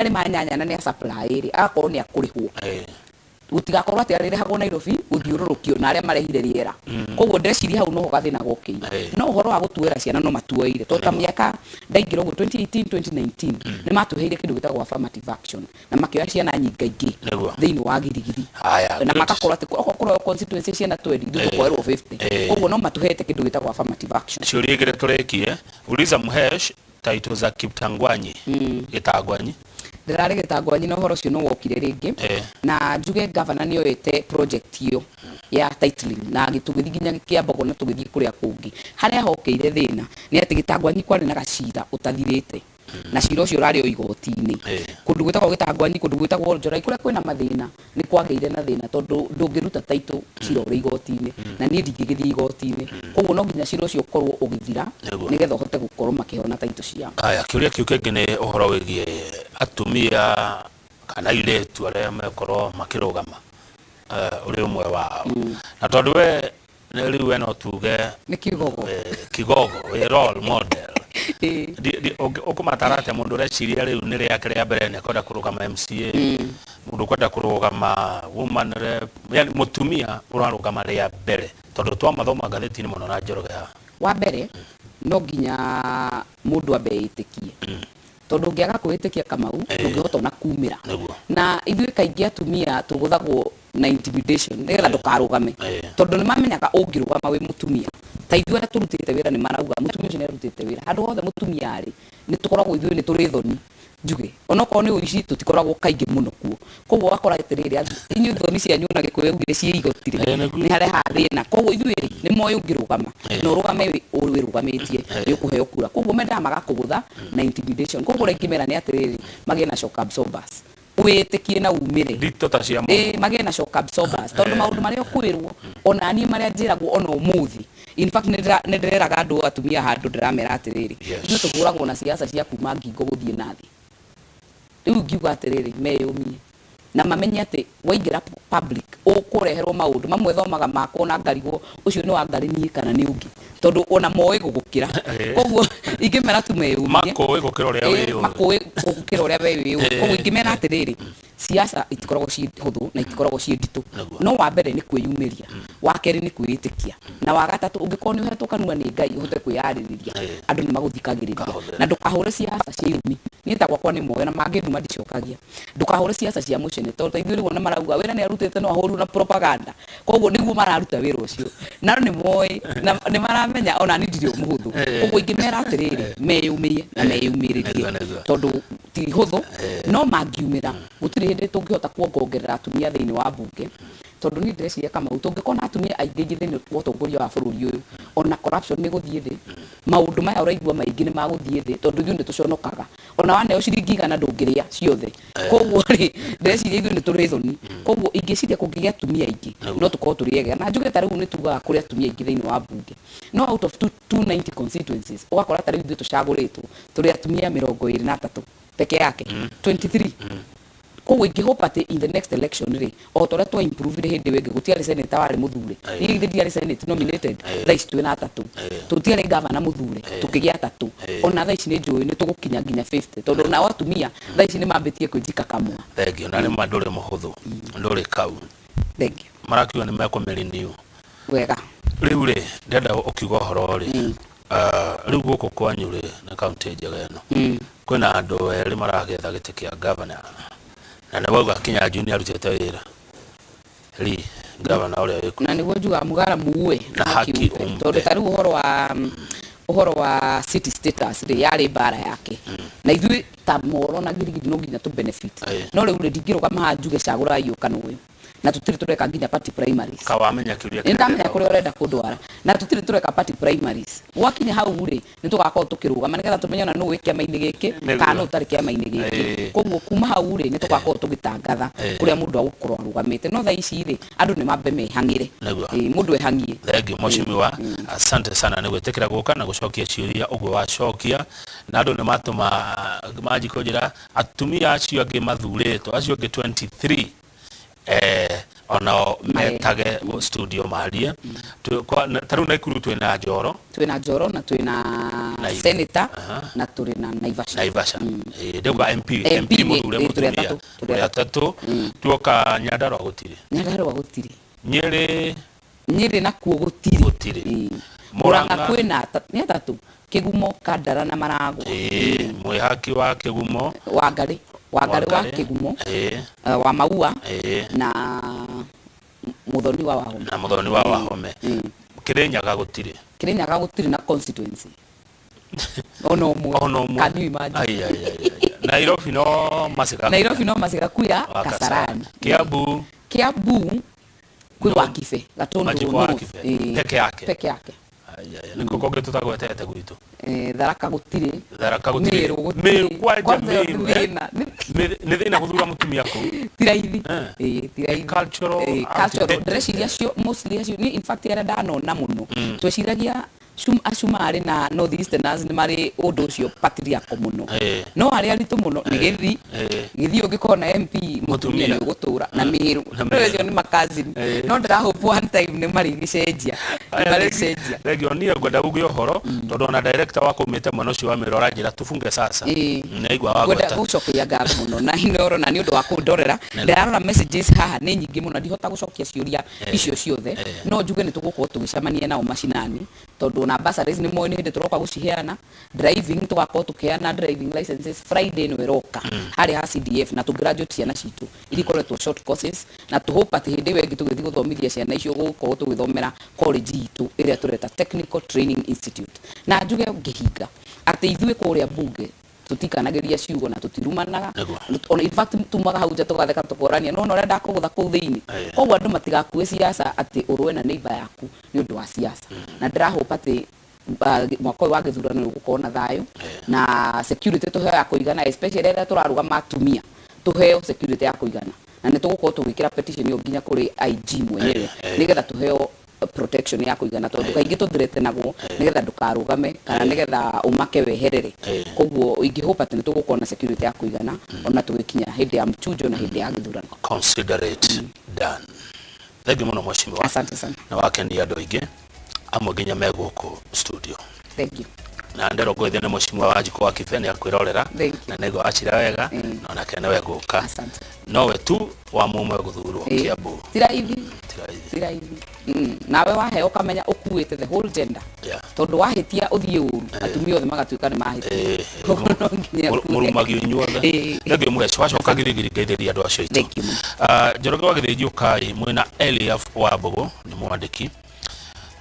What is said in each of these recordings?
Arĩma nyanya na nĩ a supply rĩ, agakorwo nĩ akũrĩhwo. Gũtigakorwo atĩ arĩrĩhagwo Nairobi gũthiũrũrũkio na arĩa marehire rĩera. Koguo ndĩreciria hau noho gathĩna gokĩire. No ũhoro wa gũtuoera ciana no matuoeire, tondũ ta mĩaka ndaingĩra ũguo 2018, 2019, nĩ matũheire kĩndũ gĩtagwo affirmative action na makĩoya ciana nyingaingĩ thĩinĩ wa Girigiri. Haya, na magakorwo atĩ okorwo kũroywo constituency ciana 20, ithuĩ tũkoerwo 50. Koguo no matũhete kĩndũ gĩtagwo affirmative action. Ciũria igĩrĩ tũrĩkie. Uliza Mhesh title za Kiptangwanyi. Gĩtangwanyi. Ndĩrarĩ Gĩtangwanyi na ũhoro ũcio nĩ wokire rĩngĩ. Na njuge governor nĩ oete project ĩyo ya titling na tũgĩthiĩ nginya Kĩambogo na tũgĩthiĩ kũrĩa kũngĩ. Harĩa hokeire thĩna nĩ atĩ Gĩtangwanyi kwarĩ na gacira ũtathirĩte na cira ũcio ũrarĩ o igoti-inĩ. Kũndũ gwĩtagwo Gĩtangwanyi, kũndũ gwĩtagwo Njorai, kũrĩa kwĩna mathĩna nĩ kwagĩire na thĩna tondũ ndũngĩruta title cira ũrĩ igoti-inĩ na niĩ ndingĩgĩthiĩ igoti-inĩ. Koguo no nginya cira ũcio ũkorwo ũgĩthira nĩgetha ũhote gũkorwo makĩheana title ciao. Haya, kĩũria kĩu kĩngĩ nĩ ũhoro wĩgiĩ atumia kana airĩtu arĩa mekorwo makĩrũgama, ũrĩ ũmwe wao. Na tondũ we rĩu we no tuge nĩ kigogo. Kigogo, wĩ role model. Ũkũmatara atĩa mũndũ ũreciria rĩu nĩ rĩake rĩa mbere nĩ kwenda kũrũgama MCA, mũndũ ũkwenda kũrũgama woman rep, yani mũtumia ũrarũgama rĩa mbere, tondũ twamathoma ngathĩti-inĩ mũno na Njoroge haha? Wa mbere no nginya mũndũ ambe ĩtĩkie, tondũ ũngĩaga kwĩĩtĩkia, Kamau, ndũngĩhota ona kumĩra. Na ithuĩ kaingĩ atumia tũgũthagwo na intimidation nĩgetha ndũkarũgame, tondũ nĩ mamenyaga ũngĩrũgama wĩ mũtumia, ta ithuĩ arĩa tũrutĩte wĩra, nĩ marauga mũtumia ũcio nĩ arutĩte wĩra. Handũ hothe mũtumia arĩ, nĩ tũkoragwo ithuĩ nĩ tũrĩ thoni, njuge onokorwo nĩ ũici tũtikoragwo kaingĩ mũno kuo. Koguo ũgakora atĩrĩrĩ, inyuĩ thoni cianyu na Gĩkũyũ augire ciĩ igoti rĩ, nĩ harehaga thĩna. Koguo ithuĩ rĩ, nĩ moĩ ũngĩrũgama na ũrũgame wĩrũgamĩtie, nĩ ũkũheo kura. Koguo mendaga magakũgũtha na intimidation. Koguo ũrĩa ingĩmera nĩ atĩrĩrĩ, magĩe na shock absorbers, wĩtĩkie na umĩre. Ndito ta cia Ĩĩ, magĩe na shock absorbers, tondũ maũndũ marĩa ũkwĩrwo, ona niĩ marĩa njĩragwo ona ũmũthĩ, in fact nĩ ndĩreraga andũ atumia handũ, ndĩramera atĩrĩrĩ, ithuĩ tũhũragwo na siasa cia kuma ngingo gũthiĩ na thĩ. Rĩu ngiuga atĩrĩrĩ, meyũmie na mamenye atĩ waingĩra public ũkũreherwo maũndũ mamwe. Thomaga makwo na ngarigwo ũcio nĩ wa ngarĩ niĩ kana nĩ ũngĩ, tondũ ona moĩ gũgũkĩra. Koguo ingĩmera tu meyũmie. Makũĩ gũkĩra ũrĩa wĩyũĩ. Makũĩ gũkĩra ũrĩa we wĩyũĩ. Koguo ingĩmera atĩrĩrĩ, siasa itikoragwo ciĩ hũthũ na itikoragwo ciĩ nditũ. No wa mbere nĩ kwĩyumĩria, wa kerĩ nĩ kwĩĩtĩkia, na wa gatatũ ũngĩkorwo nĩ ũhetwo kanua nĩ Ngai ũhote kwĩyarĩrĩria, andũ nĩ magũthikagĩrĩria. Na ndũkahũre siasa cia irumi. Niĩ ta gwakwa nĩ moĩ, ona mangĩnduma ndicokagia. Ndũkahũre siasa cia mũcene, tondũ ta ithuĩ rĩu ona marauga wĩra nĩ arutĩte no ahũrwo na propaganda. Koguo nĩguo mararuta wĩra ũcio na nĩ moĩ na nĩ maramenya ona niĩ ndirĩ mũhũthũ. Koguo ingĩmera atĩrĩrĩ, meyũmĩrie na meyũmĩrĩrie, tondũ ti hũthũ, no mangiumĩra gũtirĩ hĩndĩ tũngĩhota kuongongerera atumia thĩinĩ wa mbunge, tondũ niĩ ndĩreciria, Kamau, tũngĩkorwo na atumia aingĩ aingĩ thĩinĩ wa ũtongoria wa bũrũri ũyũ, ona corruption nĩ gũthiĩ thĩ, maũndũ maya ũraigua maingĩ nĩ magũthiĩ thĩ, tondũ ithuĩ nĩ tũconokaga. Ona waneo ciringi 100 ndũngĩrĩa ciothe. Koguo rĩ, ndĩreciria ithuĩ nĩ tũrĩ thoni. Koguo ingĩciria kũngĩgĩa atumia aingĩ, no tũkorwo tũrĩ ega. Na njuge ta rĩu nĩ tugaga kũrĩ atumia aingĩ thĩinĩ wa mbunge, no out of 290 constituencies, ũgakora ta rĩu ithuĩ tũcagũrĩtwo tũrĩ atumia 23 peke yake, 23. Koguo ingĩhope atĩ in the next election rĩ, o ta ũrĩa twa improve hĩndĩ ĩyo ĩngĩ gũtiarĩ senator warĩ mũthure, niĩ githĩ ndiarĩ senate nominated? Thaa ici twĩna atatũ. Tũtiarĩ gavana mũthure, tũkĩgĩa atatũ. Ona thaa ici nĩ njũĩ nĩ tũgũkinya nginya 50, tondũ nao atumia thaa ici nĩ mambĩtie kwĩjikakamua. Thengiũ, na nĩ ma ndũrĩ mũhũthũ, ndũrĩ kau. Thengiũ. Marakiuga nĩ mekũmĩrenew. Wega. Rĩu rĩ, ndĩrenda ũkiuga ũhoro rĩ, rĩu gũkũ kwanyu rĩ, na kaunti njega ĩno, kwĩna andũ erĩ maragetha gĩtĩ kĩa gavana, na nĩ wauga Kinyanjui nĩ arutĩte wĩra ri gavana ũrĩa wĩkuo. Na nĩguo njugaga mũgara muue. Na haki umpe. Umpe. Tondũ ta rĩu ũhoro wa city status rĩ, yarĩ mbara yake, na ithuĩ ta Moro na Girigiri no nginya tũ benefit. No rĩu rĩ, ndingĩrũgama haha njuge cagũrai ũyũ kana ũyũ, na tũtirĩ tũreka nginya party primaries. Kawamenya kĩũria. Nĩ ndamenya kũrĩa ũrenda kũndwara. Na tũtirĩ tũreka party primaries. Gwakinya hau rĩ, nĩ tũgakorwo tũkĩrũgama nĩgetha tũmenye ona nũ wĩ kĩama-inĩ gĩkĩ kana nũ ũtarĩ kĩama-inĩ gĩkĩ. Koguo kuma hau rĩ, nĩ tũgakorwo tũgĩtangatha kũrĩa mũndũ agũkorwo arũgamĩte. No thaa ici rĩ, andũ nĩ mambe mehang'ĩre. Ĩĩ, mũndũ ehang'ie. Thengiũ, mheshimiwa, asante sana nĩ gwĩtĩkĩra gũka na gũcokia ciũria ũguo wacokia. Na andũ nĩ matũma manji kũnjĩra atumia acio angĩ mathurĩtwo, acio angĩ 23, Onao metage studio marie. Ta rĩu Naikuru twĩna Njoro. Twĩna Njoro na twĩna senator na tũrĩ na Naivasha. Naivasha. Ndauga MP. MP mũthure mũtumia. Tũrĩ atatũ. Tuoka Nyandarua gũtirĩ. Nyandarua gũtirĩ. Nyĩrĩ. Nyĩrĩ nakuo gũtirĩ. Gũtirĩ. Murang'a kwĩna nĩ atatũ. Kĩgumo, Kandara na Maragwa. Mwĩhaki wa Kĩgumo. Wangarĩ. Wangarĩ wa Kĩgumo. Wa Maua. Na Muthoni wa Wahome. Na Muthoni wa Wahome. Kirinyaga gũtirĩ. Kirinyaga gũtirĩ na constituency. Ona ũmwe. Ona ũmwe. Can you imagine? Ai, ai, ai, ai. Nairobi no Masika. Nairobi no Masika kuya Kasarani. Kiambu. Kiambu kwĩ Wakibe, Gatundu North. Peke yake. Peke yake. Nĩkũ kũngĩ tũtagwetete gwitũ? Tharaka gũtirĩ. Tharaka gũtirĩ. Meru gũtirĩ. Meru kwanja Meru. Nĩ thĩna gũthura mũtumia kũu. Ti raithi. Ti raithi. Cultural. Cultural. Ndĩreciria acio mostly acio ni in fact arĩa ndanona mũno. Tweciragia Acumarĩ na North Easterners nĩ marĩ ũndũ ũcio patriarchal mũno. No arĩa aritũ mũno nĩ Gĩthii. Gĩthii ũngĩkorwo na MP mũtumia nĩ ũgũtũra na Meru. Acio nĩ makazini. No ndĩrahope one time nĩ marĩgĩcenjia. Nĩ marĩgĩcenjia. Thengiũ niĩ ngwenda uge ũhoro tondũ ona director wakwa umĩte mwena ũcio wa Meru aranjĩra tufunge sasa. Nĩaigua wagweta. Ngwenda gũcokeria ngatho mũno na Inooro na nĩ ũndũ wa kũndorera. Ndĩrarora messages haha nĩ nyingĩ mũno ndihota gũcokia ciũria icio ciothe. No njuge nĩ tũgũkorwo tũgĩcemania nao macinani tondũ na bursaries nĩ moĩ nĩ hĩndĩ tũroka gũciheana. Driving tũgakorwo tũkĩheana driving licenses Friday ĩno ĩroka harĩa ha CDF na tũgraduate ciana citũ iria ikoretwo short courses na tũhope atĩ hĩndĩ ĩyo ĩngĩ tũgĩthiĩ gũthomithia ciana icio gũgũkorwo tũgĩthomera college itũ ĩrĩa tũreta Technical Training Institute. Na njuge ngĩhinga atĩ ithuĩ kũrĩa bunge tũtikanagĩria ciugo na tũtirumanaga. Ona in fact tumaga hau nja tũgatheka tũkorania no ũrĩa ndakũgũtha kũu thĩinĩ. Koguo andũ matigakue siasa atĩ ũrũe na neighbor yaku nĩ ũndũ wa siasa. Na ndĩrahope atĩ mwaka ũyũ wa gĩthurano nĩ ũgũkorwo na thayũ na security tũheo ya kũigana, especially rĩrĩa tũrarũgama atumia tũheo security ya kũigana. Na nĩ tũgũkorwo tũgĩkĩra petition ĩyo nginya kũrĩ IG mwenyewe nĩgetha tũheo protection ya kũigana tondũ kaingĩ tũthreatenagwo nĩgetha ndũkarũgame kana nĩgetha ũmake weherere. Koguo ingĩhope atĩ nĩ tũgũkorwo na security ya kũigana ona tũgĩkinya hĩndĩ ya mchujo na hĩndĩ ya gĩthurano. Considerate done. Thengiũ mũno mheshimiwa. Asante sana. Na wakenia andũ aingĩ amwe nginya me gũkũ studio. Thank you. Na ndero ngũithia nĩ mheshimiwa Wanjikũ wa Kibe nĩ akwĩrorera na nĩguo acira wega na onake nĩwe gũka. Asante. Nowe tu wa mũmwe gũthurwo Kiambu. Ti raithi. Ti raithi. Ti raithi. Nawe waheo ũkamenya ũkuĩte the whole gender. Tondũ wahĩtia ũthiĩ ũru atumia othe magatuĩka nĩ mahĩtia. Mũrumagio inyuothe. Thengiũ mũgeci wacoka girigiri ngeithĩria andũ acio aitũ. Njoroge wa Gĩthĩnji ũkai mwĩna Eliaf wa Mbũgũ nĩ mwandĩki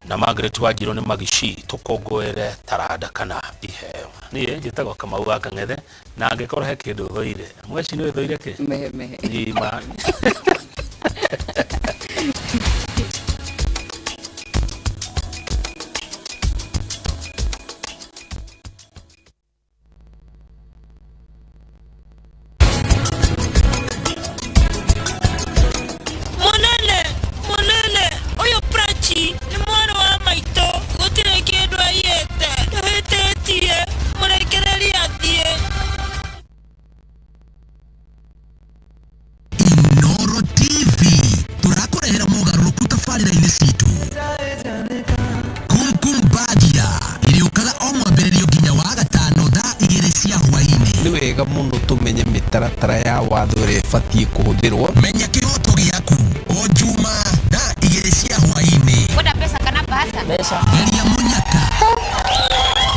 na Margaret Wanjirũ nĩ Magici tũkũngũĩre taranda kana iheo. Niĩ njĩtagwo Kamau wa Kang'ethe na angĩkorwo he kĩndũ thũire. Mũgeci nĩ ũthũire kĩ? Mehe mehe. Ima. Inooro TV tũrakũrehera mogarũrũku tabarĩra-inĩ citũ. Kumkum Bagia ĩrĩũkaga o mwambĩrĩrio nginya wa gatano thaa 2 cia hwaĩ-inĩ. Nĩ wega mũno tũmenye mĩtaratara ya watho ĩrĩa ĩbatiĩ kũhũthĩrwo. Menya kĩhoto gĩaku o Juma thaa 2 cia hwaĩ-inĩ. Kwenda pesa kana bahasa? Mbeca. Geria mũnyaka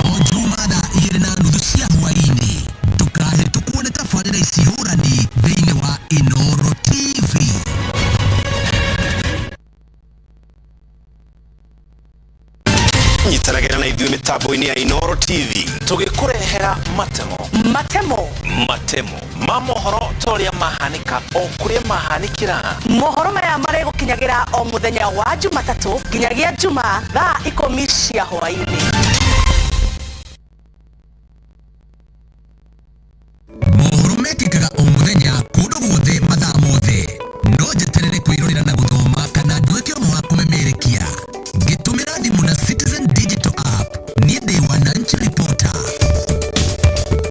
o Juma thaa 2:30 cia hwaĩ-inĩ. Ndũkahĩtũkwo nĩ tabarĩra ici hũrani thĩinĩ wa Inooro TV. Nyitanagĩra na ithuĩ mĩtambo-inĩ ya Inooro TV tũgĩkũrehera matemo matemo matemo ma mohoro ta ũrĩa mahanĩka o kũrĩa mahanĩkĩra. Mohoro maya marĩgũkinyagĩra o mũthenya wa Jumatatũ nginyagia Jumaa thaa 10 cia hwaĩ-inĩ. Mohoro mekĩkaga o mũthenya kũndũ guothe mathaa mothe. No njeterere kwĩrorera na gũthoma kana nduĩke ũmwe wa kũmemerekia. Ngĩtũmĩra thimũ na Citizen Digital App, niĩ ndĩ Wananchi Reporter.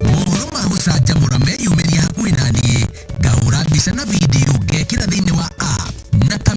Mohoro ma gũcanjamũra meyumĩria hakuhĩ na niĩ, ngahũra mbica na video ngekĩra thĩinĩ wa app na ta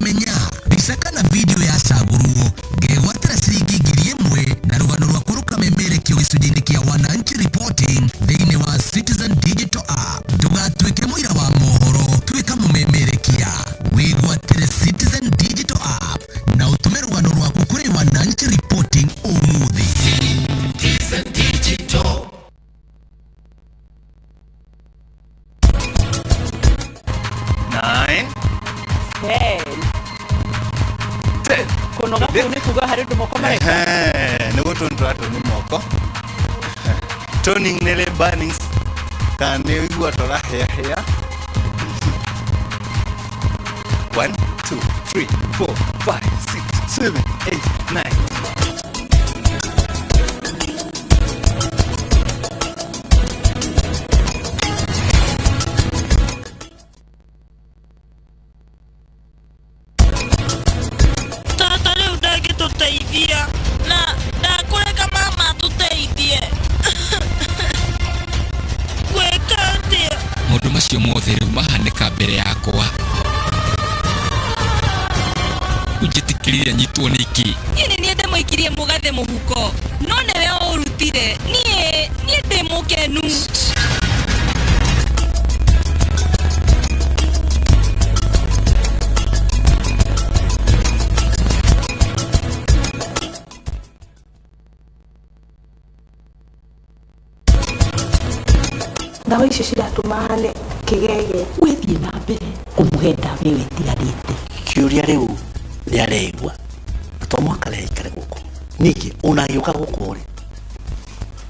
Kũnoga kũu nĩ kuga harĩ ũndũ moko mareka. Ehe, nĩ gũtũni tũratũni moko. Toning nĩ rĩ burnings kana nĩ ũigua tũrahĩahĩa. 1 2 3 4 5 6 7 8 9. Tata rĩu ndangĩtũteithia na ndakũreka mama atũteithie. Gwĩka atĩa? Maũndũ macio mothe rĩu mahanĩka mbere yakwa. Ũnjĩtĩkĩrire nyitwo nĩkĩ? Niĩ nĩ niĩ ndĩmũikirie mũgathe mũhuko no nĩwe ũũrutire. Niĩ niĩ ndĩ mũkenu. Ndawa icio ciratũma hane kĩgege. Wĩthiĩ na mbere kũmũhe ndawa ĩyo ĩtigarĩte. Kĩũria rĩu nĩ areigua na to mũhaka rĩ aikare gũkũ ningĩ ona agĩũka gũkũ rĩ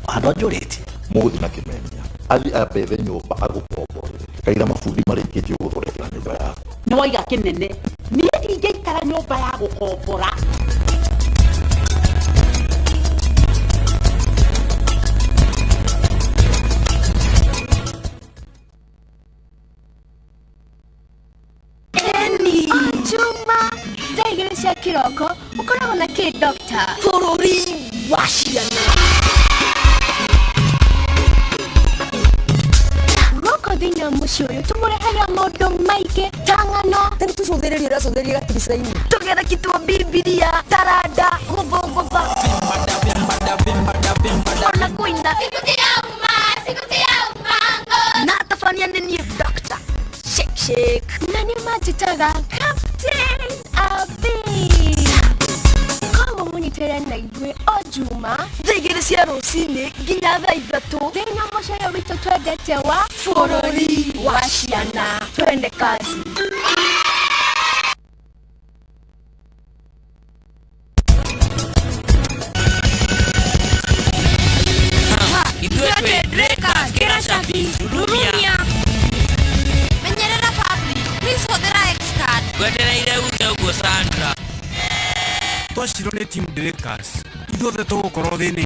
handũ anjũrĩtie. Mũgũthiĩ na kĩmemia athiĩ ambethe nyũmba agũkomborere kaira mabundi marĩkĩtie gũthondekera nyũmba yaku. Nĩ waiga kĩnene, niĩ ndingĩikara nyũmba ya gũkombora. Juma thaa igĩrĩ cia kĩroko ũkoragwo na kĩ doctor? Bũrũri wa ciana. Gũkũ thĩinĩ wa mũciĩ ũyũ tũmũrehagĩra maũndũ maingĩ ta ng'ano. Rĩu tũcũthĩrĩrie ũrĩa acũthĩrĩrie gatirica-inĩ tũgetha kitwa Bibilia taranda gũthũngũtha ona kũina na tabania nĩ niĩ Dr. Shake Shake. Na nĩ manjĩtaga Captain Abi. Koguo mũnyitĩrĩre na ithuĩ o Juma thaa igĩrĩ cia rũcinĩ nginya thaa ithatũ thĩinĩ wa mũciĩ ũyũ witũ twendete wa bũrũri wa ciana. Twende kazi. Ithuĩ twĩ Drakers, kĩra cabi, rurumia. Menyerera public, please hũthĩra X-card. Ngwetereire uge ũguo Sandra. Twacirwo nĩ team Drakers ithuothe tũgũkorwo thĩna.